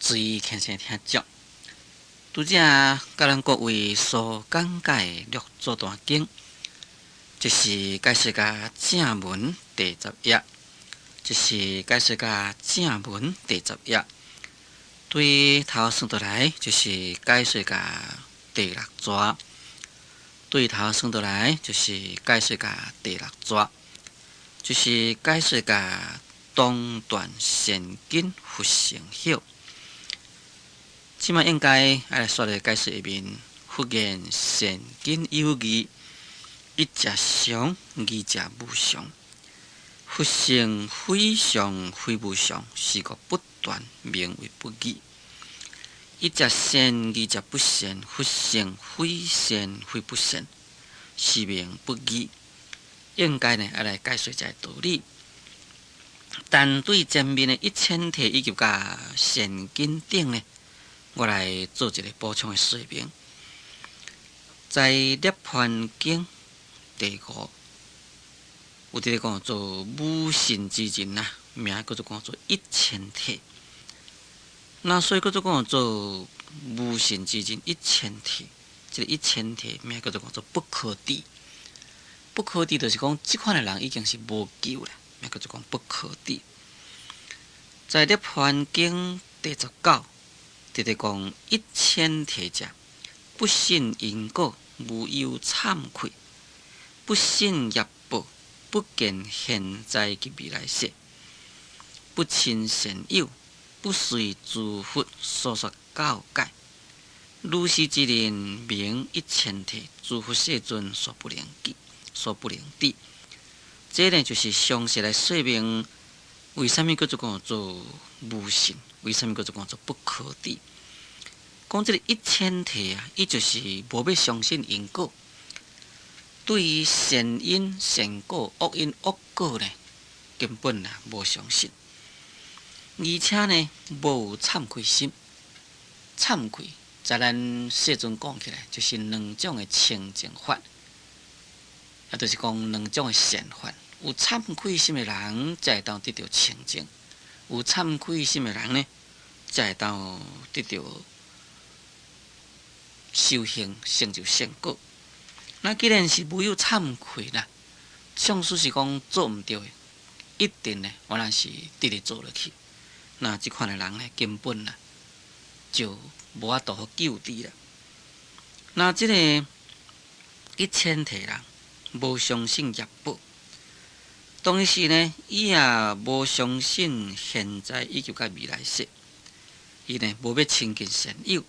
注意虔誠聽眾，拄才佮咱各位所講解六祖壇經，這是解釋甲正文第十頁，這是解釋甲正文第十頁。對頭算倒來，就是解說甲第六逝。對頭算倒來，就是解說甲第六逝，就是解說甲當斷善根佛乘曉。這馬應該愛來煞來解釋下面，佛言善根有二，一者常，二者無常。佛乘非常非無常，是故不斷，名為不二。一者善，二者不善。佛乘非善非不善，是名不二。應該呢，愛來解釋這個道理。但對前面的一千體以及佮善根頂呢，我來做一個補充的說明。在《涅槃經》第五，有一個講做無信之人啊，名叫做講做一千體。那所以叫做講做無信之人一千體，這個一千體名叫做講做不可得。不可得就是講，這款的人已經是無救啦，名叫做講不可得。在《涅槃經》第19，佇咧講一千體者，不信因果，無有懺愧，不信業報，不見現在及未來世，不親善友，不隨諸佛所說教誡。如是之人，名一千體，諸佛世尊所不能及，所不能知。這呢，就是詳細來說明，為啥物叫做講做無信？為啥物叫做講做不可得？講這個一千體啊，伊就是無欲相信因果，對於善因善果、惡因惡果呢，根本啊無相信，而且呢無懺悔心。懺悔在咱世尊講起來，就是兩種的清淨法，也就是講兩種的善法。有懺悔心的人，才會當得著清淨；有懺悔心的人呢，才會當得著修行成就聖果。那既然是無有懺悔啦，縱使是講做毋對的，一定呢，原來是直直做落去。那這款的人呢，根本啊就無法度予救治啦。那這個一千體人無相信業報，當時呢，伊也無相信現在以及佮未來世，伊呢無欲親近善友，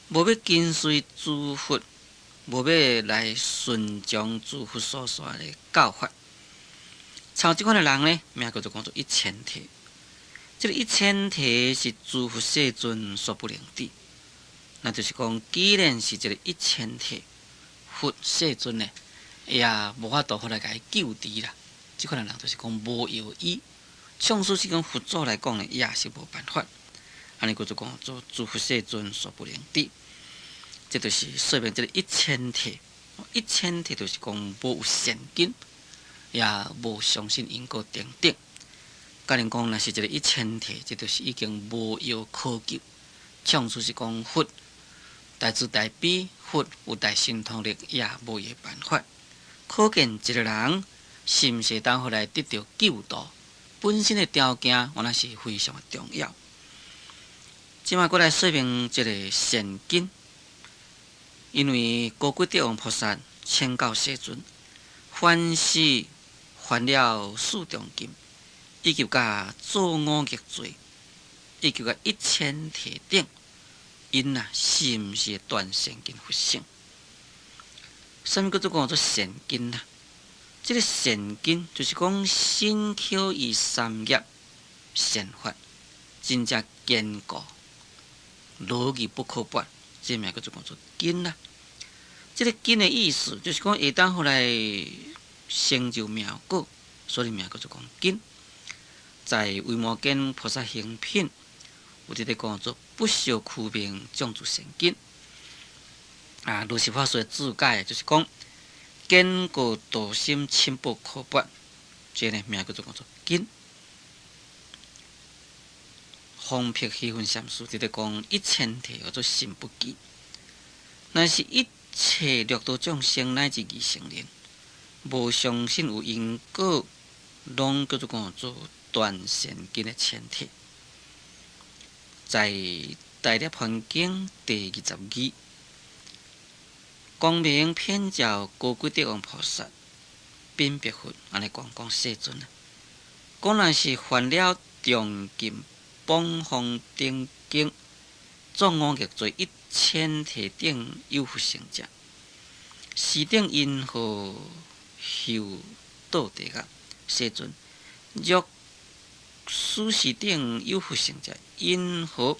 無欲跟隨諸佛，無欲來順從諸佛所說的教法。像這款的人呢，名叫做講做一千體。這個一千體是諸佛世尊所不能知，那就是講，既然是這個一千體，佛世尊呢，也無法度予來共伊救治啦。這款的人就是講無藥醫，縱使是講佛祖來講呢，也是無辦法。按呢叫做講做諸佛世尊所不能知，這就是說明這個一千體，一千體就是講無有善根，也無相信因果等等。假如講，若是這個一千體，這就是已經無藥可救。縱使是講佛大慈大悲，佛有大神通力，也無伊的辦法。可見一個人是毋是會當予來得著救度，本身的條件原來是非常的重要。這馬閣來說明這個善根，因為高貴德王菩薩請教世尊，凡是犯了四重禁，以及佮做五逆罪，以及佮一千體等，𪜶啊是毋是會斷善根佛乘？啥物叫做講做善根啊？這個善根就是講身口意三業善法，真正堅固，如意不可拔，這名叫做講做根啊。這個根的意思就是講會當予來成就妙果，所以名叫做講根。在《維摩經菩薩行品》有佇咧講做不修虛名，種子善根。啊，如是法師的注解就是講堅固道心，深不可拔，這個名叫做講做根。方碧虛雲禪師佇咧講一千諦叫做心不欺。若是一切六道眾生乃至二乘人，無相信有因果，攏叫做講做斷善根的前提。在《大涅槃經》第22，光明遍照高貴德王菩薩稟白佛，按呢講講世尊啊，講若是犯了重禁謗謗等經，總五逆罪一千諦等有佛性者，是等云何受墮地獄？世尊，若此是等有佛性者，云何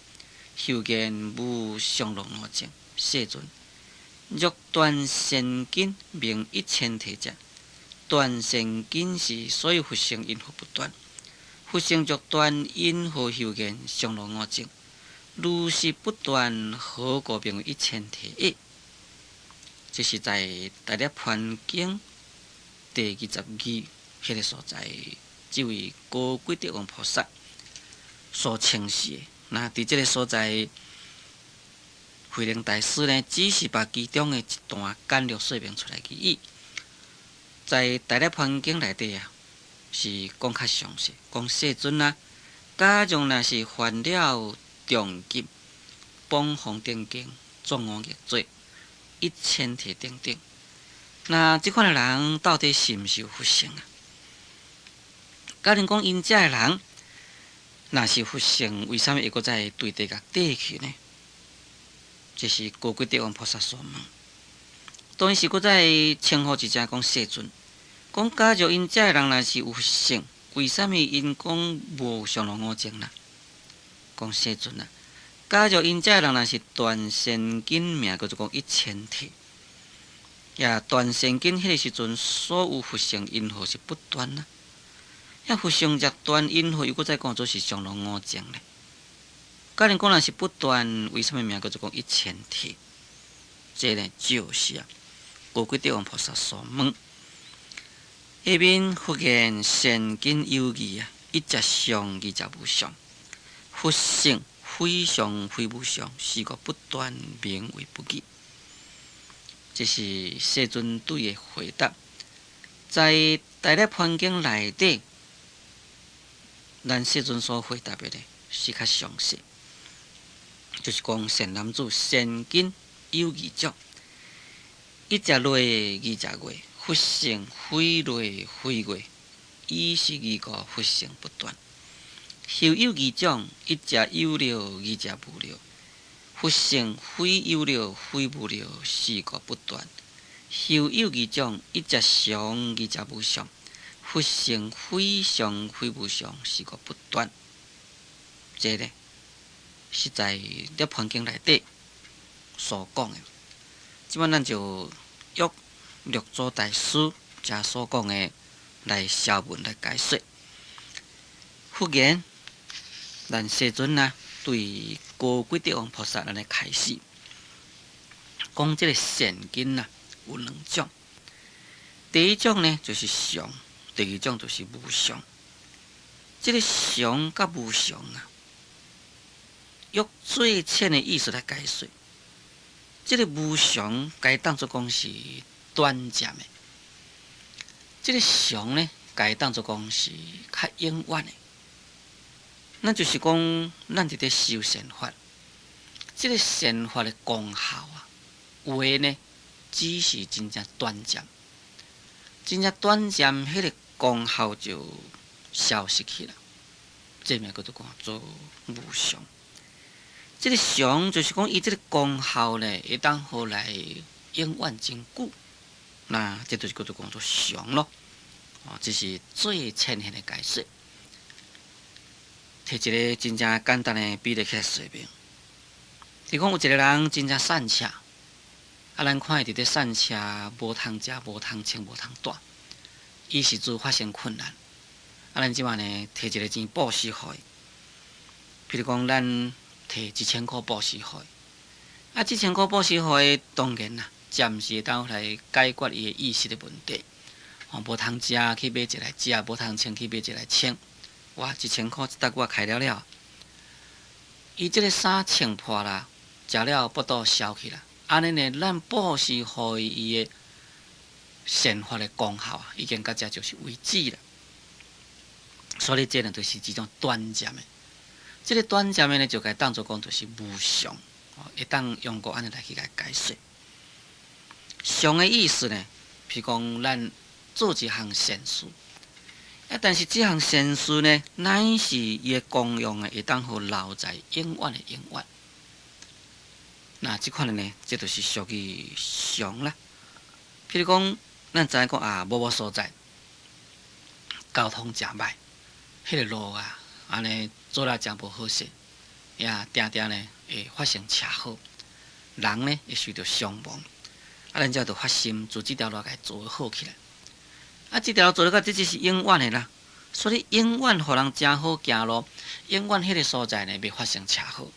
受言無常樂我淨？世尊，若斷善根名一千諦者，斷善根是所有佛性云何不斷？佛性若斷，云何受言常樂我淨？如是不斷，何故名為一千諦耶？這是在《大涅槃經》第22彼个所在，這位高貴德王菩薩所呈示的。那佇這个所在，慧能大師呢，只是把其中的一段簡略說明出來而已。在《大涅槃經》內底啊，是講較詳細，講世尊啊，假如若是犯了重禁、謗謗等經、總五逆罪、一千諦等等，那這款的人到底是毋是有佛性啊？假如講𪜶遮的人若是佛性，為啥物會閣再墜地獄底去呢？這是高貴德王菩薩所問。當然是閣再稱呼一聲講世尊，講假如𪜶遮的人若是有佛性，為啥物𪜶講無常樂我淨啦？講世尊啊，假如𪜶遮的人若是斷善根名叫做講一千諦，也斷善根彼个時陣，所有佛性因何是不斷啊？遐佛性若斷，因何又閣再講做是常樂我淨呢？假如講若是不斷，為啥物名叫做講一千諦？這呢就是啊，高貴德王菩薩所問。下面佛言善根有二啊，一者常，二者無常。佛性非常非無常，是故不斷名為不欺。這是世尊對的回答。在《大涅槃經》內底，咱世尊所回答的呢是較詳細，就是講善男子善根有二種，一者內，二者外。佛性非內非外，以是義故，佛性不斷。受有二種，一者有漏，二者無漏。佛性非有漏，非無漏，是故不斷。受有二種，一者常，二者無常。佛性非常，非無常，是故不斷。這个是在《涅槃經》內底所講的。這擺咱就約六祖大師遮所講的來消文來解說。佛言，咱世尊啊，對高貴德王菩薩按呢開示，講這个善根啊有兩種。第一種呢就是常，第二種就是無常。這个常佮無常啊，用最淺的意思來解說，這个無常該當作講是短暫的，這个常呢，該當作講是較永遠的。那就是講，咱佇咧修善法，這个善法的功效啊，有的呢，只是真正短暫，真正短暫，彼个功效就消失去了。這名叫做講做無常。這个常就是講，伊這个功效呢，會當予來永遠真久。那這就是叫做講做常咯。哦，這是最淺顯的解釋。提一个真正簡單的比例起來說明。比如講有一个人真正散赤，啊，咱看伊佇咧散赤，無通食，無通穿，無通蹛，伊時陣發生困難。啊，咱這擺呢，提一个錢布施予伊，比如講咱提一千箍布施予伊，啊，一千箍布施予伊，當然啦，暫時會當來解決伊的衣食的問題。哦，無通食去買一個來食，無通穿去買一個來穿。哇，一千箍一搭月開了了。伊這个衫穿破啦，食了腹肚消去啦，按呢呢，咱布施予伊伊的善法的功效啊，已經到遮就是為止啦。所以這呢，就是一種短暫的。這个短暫的呢，就共當做講就是無常，會當用過按呢來去共解釋。常的意思呢，譬如講咱做一項善事，啊，但是這項善事呢，乃是伊的功用的，會當予留在永遠的永遠。那這款的呢，這就是屬於常啦。譬如講，咱知影講啊，某某所在交通誠䆀，彼个路啊，按呢做了誠無好勢，也定定呢會發生車禍，人呢會受著傷亡。啊，咱才著發心做這條路，共做好起來。啊，這條路做了到這只是永遠的啦，所以永遠予人誠好行路，永遠彼个所在呢袂發生車禍。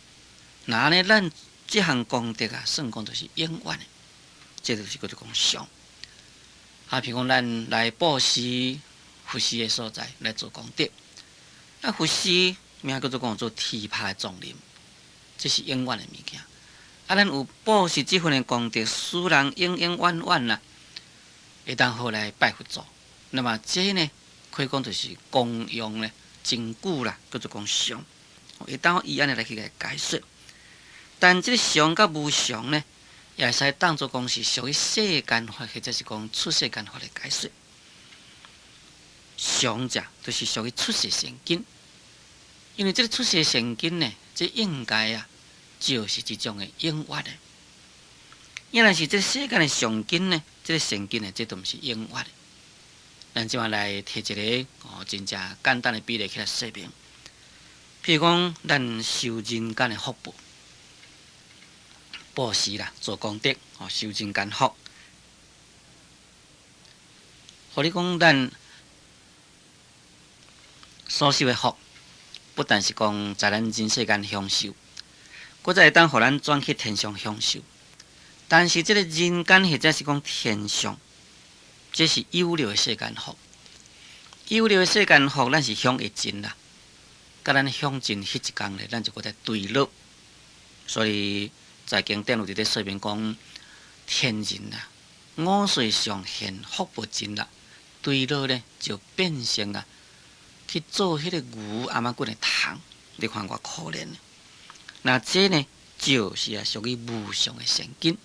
那按呢，咱這項功德啊，算講就是永遠的，這就是叫做講常。啊，譬如講咱來布施佛寺的所在來做功德，啊，佛寺名叫做講做鐵拍的叢林，這是永遠的物件。啊，咱有布施這份的功德，使人永永遠遠啦，會當好來拜佛祖。那麼這呢，可以講就是功用呢，真久啦，叫做講常。會當以按呢來去共解釋。但這个常佮無常呢，也會使當做講是屬於世間法，或者是講出世間法的解釋。常者就是屬於出世善根，因為這个出世善根呢，這應該啊，就是一種的永遠的。若是這世間的上根呢，這个善根呢，這都毋是永遠的。咱這擺來提一个哦，真正簡單的比例起來說明。譬如講，咱修人間的福報，布施啦，做功德，哦，修人間福。予你講，咱所修的福，不但是講在咱人世間享受，閣再會當予咱轉去天上享受。但是這个人間或者是講天上，這是有漏的世間福。有漏的世間福，咱是享會盡啦。佮咱享盡彼一工咧，咱就閣再墜落。所以在經典有佇咧說明講，天人啊，五歲上現福報盡啦，墜落咧就變成啊，去做彼个牛頷仔骨的蟲，你看偌可憐。那這呢，就是啊屬於無常的善根。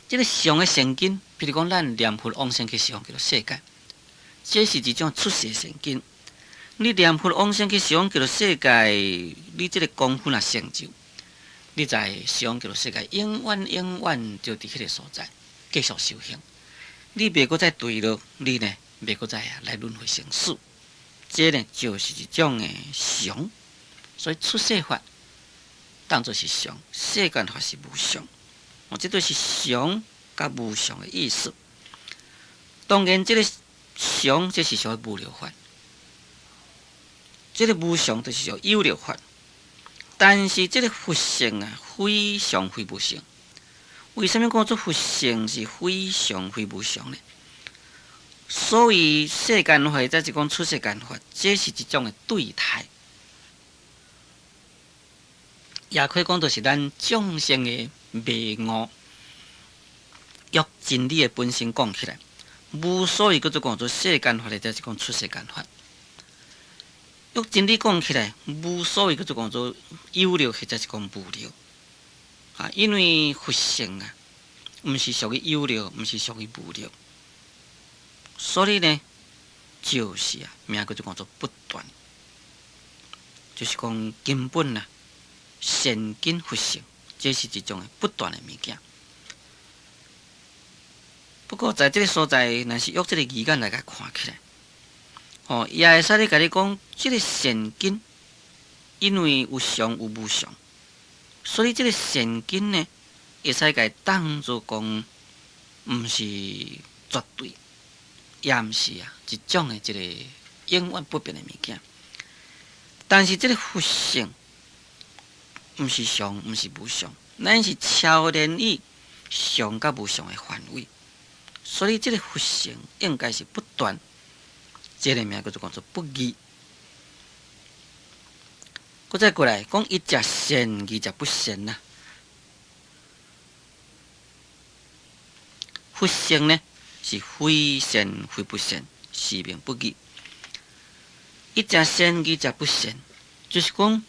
這个常的善根，譬如講咱念佛往生去西方極樂世界，這是一種出世善根。你念佛往生去西方極樂世界，你這个功夫若成就，你在西方極樂世界永遠永遠就佇彼个所在繼續修行，你袂閣再墜落，你呢袂閣再啊來輪迴生死，這呢就是一種的常。所以出世法當做是常，世間法是無常。哦，這都是常佮無常的意思。當然，這个常這是屬於無漏法。這个無常就是屬有漏法，但是這个佛性啊，非常非無常。為啥物講做佛性是非常非無常呢？所以世間法，或者是講出世間法，這是一種的對待，也可以講就是咱眾生的迷誤。用真理的本身講起來，無所謂叫做講做世間法，或者是講出世間法。用真理講起來，無所謂叫做講做有漏，或者是講無漏。啊，因為佛性啊，毋是屬於有漏，毋是屬於無漏，所以呢，就是啊，名叫做講做不斷，就是講根本啊，善根佛性，這是一種不斷的物件。不過在這个所在，若是用這个義眼來共看起來，哦，也會使咧共你講，這个善根，因為有常有無常，所以這个善根呢，會使共當做講，毋是絕對，也毋是啊一種的這个永遠不變的物件。但是這个佛性，毋是常，毋是無常，咱是超然於常佮無常的範圍，所以這个佛性應該是不斷。這个名叫做講做不二。閣再過來講，一者善，二者不善啊。佛性呢，是非善非不善，是名不義。一者善，二者不善，就是講，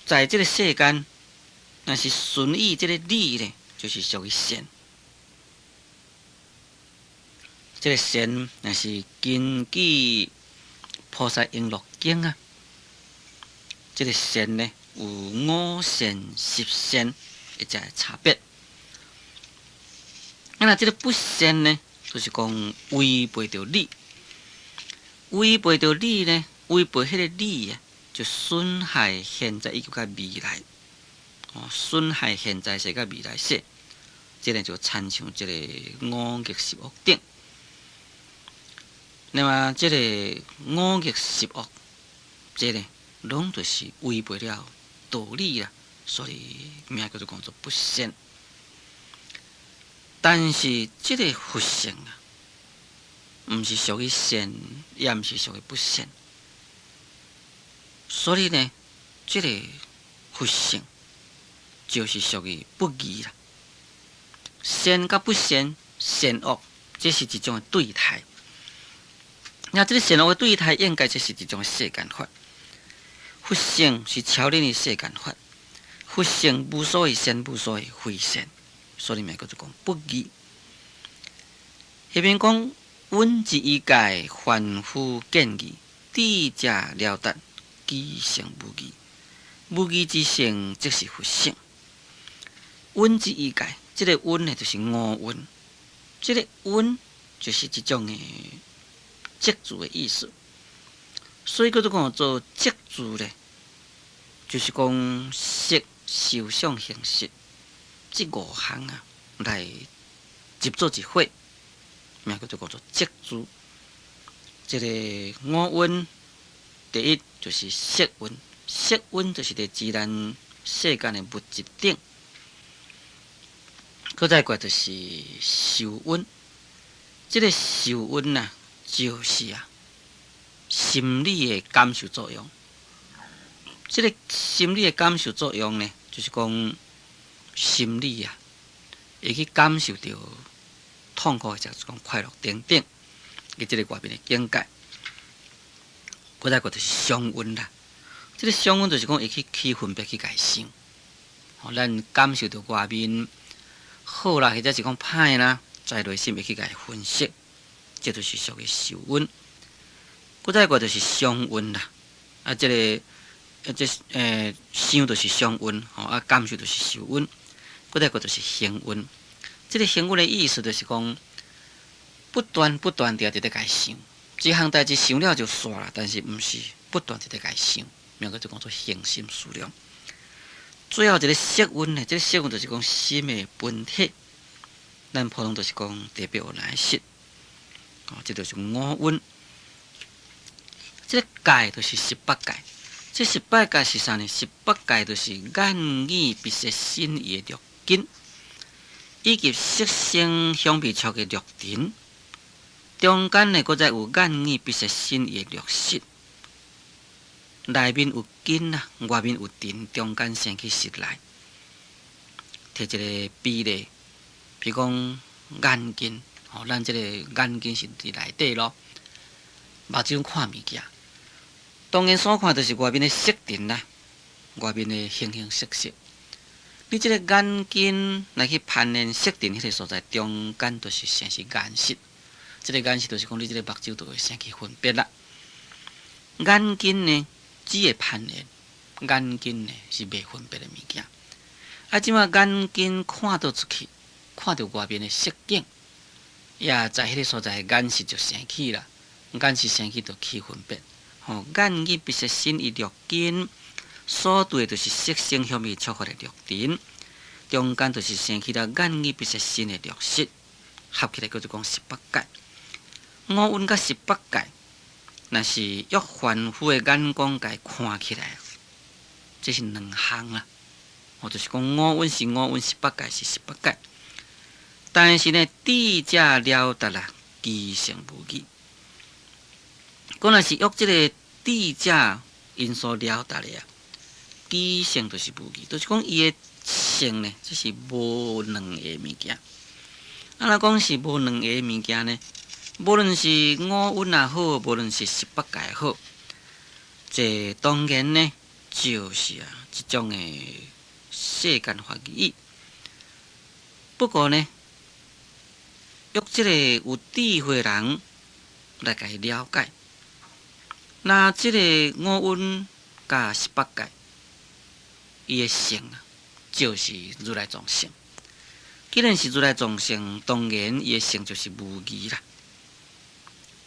在這个世間，若是順意這个理呢，就是屬於善。這个善，若是根據《菩薩瓔珞經》啊，這个善呢，有五善、十善，一隻差別。啊，若這个不善呢，就是講違背著理，違背著理呢，違背彼个理啊，就損害現在以及佮未來，哦，損害現在世佮未來世，這个就親像這个五逆十惡頂。那麼這个五逆十惡，這个攏就是違背了道理啦，所以名叫做講做不善。但是這个佛性啊，毋是屬於善，也毋是屬於不善，所以呢，這个佛性就是屬於不義啦。善佮不善，善惡，這是一種的對待。那這个善惡的對待，應該這是一種世間法。佛性是超然的世間法，佛性無所謂善，無所謂非善。所以名叫做講不義。彼邊講，穩一一界，凡夫見義，智者了達，其性無異。無異之性，即是佛性。蘊之欲界，這个蘊呢，就是五蘊。這个蘊就是一種的執著的意思。所以叫做講做執著咧，就是講色、受、想、行、識。這五項啊，來執做一伙，名叫做叫做執著。這个五蘊，第一就是色蘊，色蘊就是佇自然世間的物質頂。閣再過來就是受蘊，這个受蘊啊，就是啊心理的感受作用。這个心理的感受作用呢，就是講，心理啊，會去感受著痛苦或者是講快樂等等，佇這个外面的境界。閣再過就是想蘊啦，這个想蘊就是講會去起分別去共想，予咱感受著外面好啦，或者是講歹啦，在內心會去共分析，這就是屬於受蘊。閣再過就是想蘊啦，啊，這个啊，這想就是想蘊，吼啊，感受就是受蘊。閣再過就是行蘊，這个行蘊的意思就是講，不斷不斷地佇咧共想，這項代誌想了就煞啦，但是毋是不斷佇咧共想，名叫做講做行心思量。最後一个識蘊呢，這个識蘊就是講心的本體，咱普通就是講特別有來識，哦，這就是五蘊。這个界就是十八界，這十八界是啥呢？十八界就是眼耳鼻舌身意的六根，以及色聲香味觸的六塵，中間呢，閣再有眼耳鼻舌身意的六識，內面有根啊，外面有塵，中間生起識來。提一个比例，比如講眼鏡，吼，咱這个眼鏡是佇內底咯，目睭看物件，當然所看就是外面的色塵啦，外面的形形色色。你這个眼鏡來去攀連色塵彼个所在，中間就是顯示眼識，這个眼識就是講你這个目睭就會生起分別啦。眼鏡呢，只會攀連，眼鏡呢是袂分別的物件。啊，這馬眼鏡看到出去，看著外面的色景，也在彼个所在眼識就生起啦，眼識生起就起分別。吼，眼耳鼻舌身意六根所對就是色聲香味觸法的六塵，中間就是生起了眼耳鼻舌身的六識，合起來叫做講十八界。五蘊佮十八界，若是用凡夫的眼光共看起來，這是兩項啊。哦，就是講五蘊是五蘊，十八界是十八界。但是呢，智者了達啦，其性無異。講若是用這个智者 𪜶所了達的啊，其性就是無二，就是講伊的性呢，這是無兩个物件。啊，若講是無兩個物件呢，無論是五蘊也好，無論是十八界也好，這當然呢，就是啊，一種的世間法而已。不過呢，欲這個有智慧人來共伊了解，那這個五蘊佮十八界，伊的性啊，就是如來藏性。既然是如來藏性，當然伊的性就是無二啦。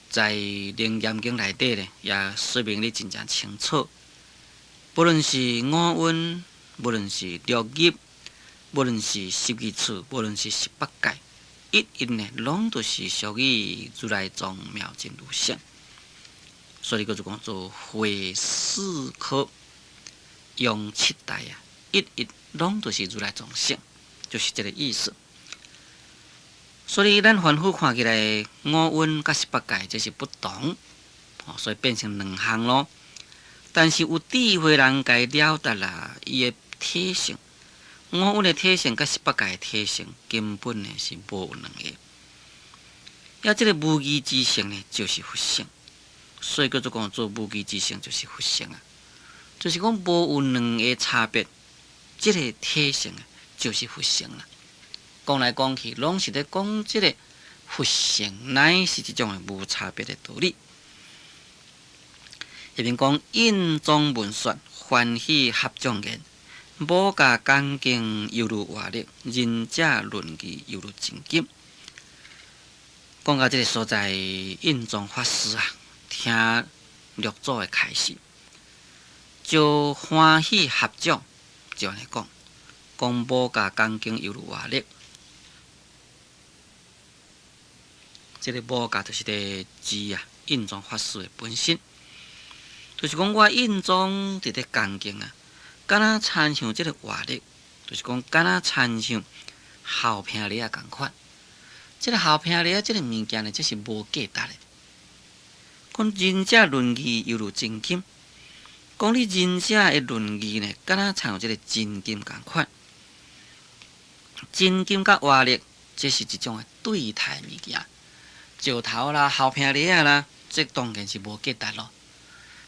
在《楞嚴經》內底呢，也說明得真正清楚。無論是五蘊，無論是六入，無論是十二處，無論是十八界，一一呢，攏都是屬於如來藏妙真如性。所以叫做講做會四科用七大啊，一一攏都是如來藏性，就是這個意思。所以咱凡夫看起來五蘊佮十八界這是不同，所以變成兩項咯。但是有智慧人共伊了達啦，伊的體性，五蘊的體性佮十八界的體性根本呢是無兩个。抑這個無二之性呢，就是佛性，所以叫做講做無二之性就是佛性啊，就是講無有兩个差別，這個體性啊就是佛性啦。講來講去，攏是咧講這個佛性，乃是這種的無差別的道理。下面講印宗聞說，歡喜合眾言，無價恭敬猶如活力，仁者論議猶如真金。講到這個所在，印宗法師啊，聽六祖的開示，就歡喜合掌，就按呢講，講無價恭敬猶如活力。這個無價就是咧指啊，印宗法師的本身，就是講我印宗佇咧恭敬啊，敢若親像這個活力，就是講敢若親像鱟坪螺仔仝款。這個鱟坪螺仔這個物件呢，這是無價值的。講仁者論議猶如真金，講你仁者的論議呢，敢若親像這個真金仝款。真金佮活力，這是一種的對待物件。石頭啦、鱟坪螺仔啦，這當然是無價值咯。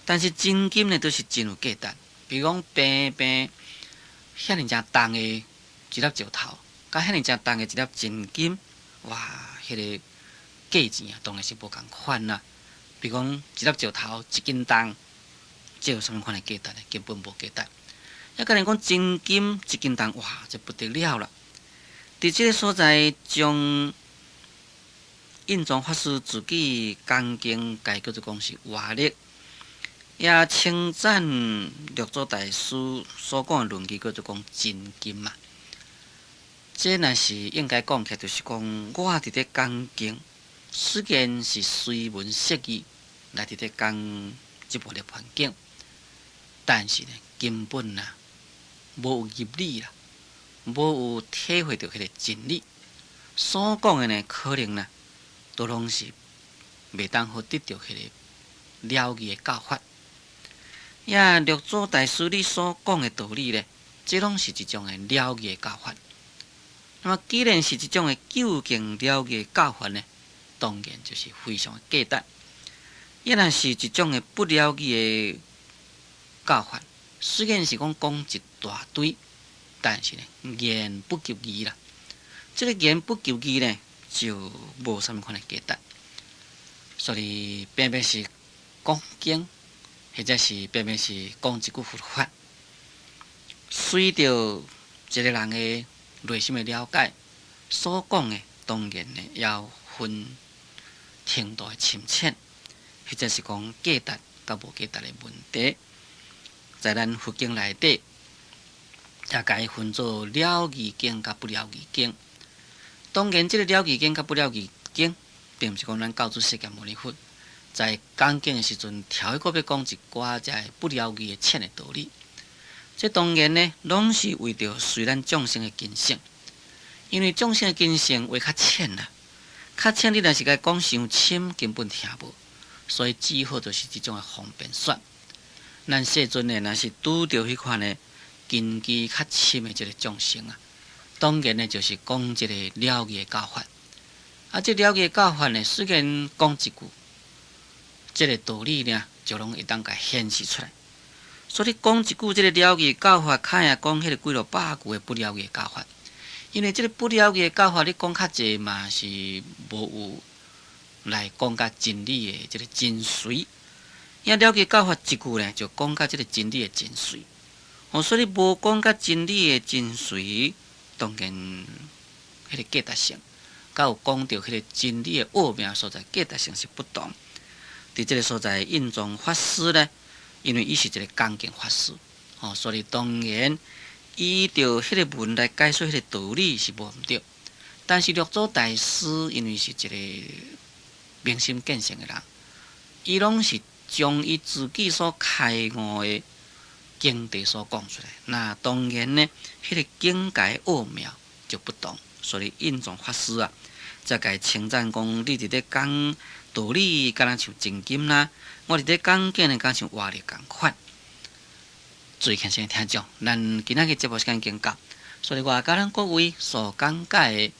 但是真金呢，都是真有價值。比如講，平平遐爾誠重的一粒石頭，佮遐爾誠重的一粒真金，哇，彼個價錢啊，當然是無仝款啦。比如講，一粒石頭一斤重，這有啥物款的價值呢？根本無價值。抑佮你講真金一斤重，哇，這不得了啦！佇這個所在將印宗法師自己恭敬，共伊叫做講是活力，也稱讚六祖大師所講的論議叫做講真金嘛。這若是應該講起來，就是講我佇咧講經，雖然是隨文釋義來佇咧講這部涅槃經，但是呢，根本啊無有入理啦，無有體會著彼個真理，所講的呢，可能呢，都攏是袂當好得著彼個了義的教法。也六祖大師你所講的道理呢，這攏是一種的了義的教法。那麼，既然是這種的究竟了義的教法呢，當然就是非常的價值。也若是一種的不了義的教法，雖然是講講一大堆，但是呢，言不及義啦。這個言不及義呢，就無啥物款的價值。所以，平平是講經，或者是平平是講一句佛法，隨著一個人的內心的了解，所講的當然呢，也分程度的深淺，或者是講價值佮無價值的問題，在咱佛經內底，也共伊分做了義經佮不了義經。當然，這個了義經佮不了義經，並毋是講咱教主釋迦牟尼佛在講經的時陣，跳一個欲講一寡這不了義的淺的道理。這當然呢，攏是為著隨咱眾生的根性，因為眾生的根性會較淺啦，較淺你若是共伊講傷深，根本聽無，所以只好就是這種的方便說。咱世尊呢，若是拄著彼款的根基較深的這个眾生啊，當然呢就是講這個了義的教法。啊，這了義的教法呢，雖然講一句，這个道理呢，就攏會當共顯示出來。所以講一句這个了義教法，較贏講彼个幾落百句的不了義教法。因為這个不了義的教法，你講較濟嘛是無有來講甲真理的這个精髓。因了義教法一句呢，就講甲這个真理的精髓。哦，所以無講甲真理的精髓，當然彼个價值性，佮有講著彼个真理的奧妙所在，價值性是不同。佇這个所在，印宗法師呢，因為伊是一个恭敬法師，哦，所以當然依著彼个文來解說彼个道理是無毋對。但是六祖大師因為是一个明心見性的人，伊攏是將伊自己所開悟的境地所講出來，那當然呢，彼个境界奧妙就不同。所以印宗法師啊，才共伊稱讚講，你佇咧講道理，敢若像真金啦；我佇咧講經呢，敢像活力仝款。注意聽先聽眾，咱今仔日節目時間已經到，所以我佮咱各位所講解的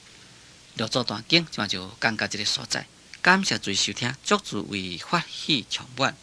六祖壇經，這擺就講到這个所在。感謝注意收聽，祝諸位法喜充滿。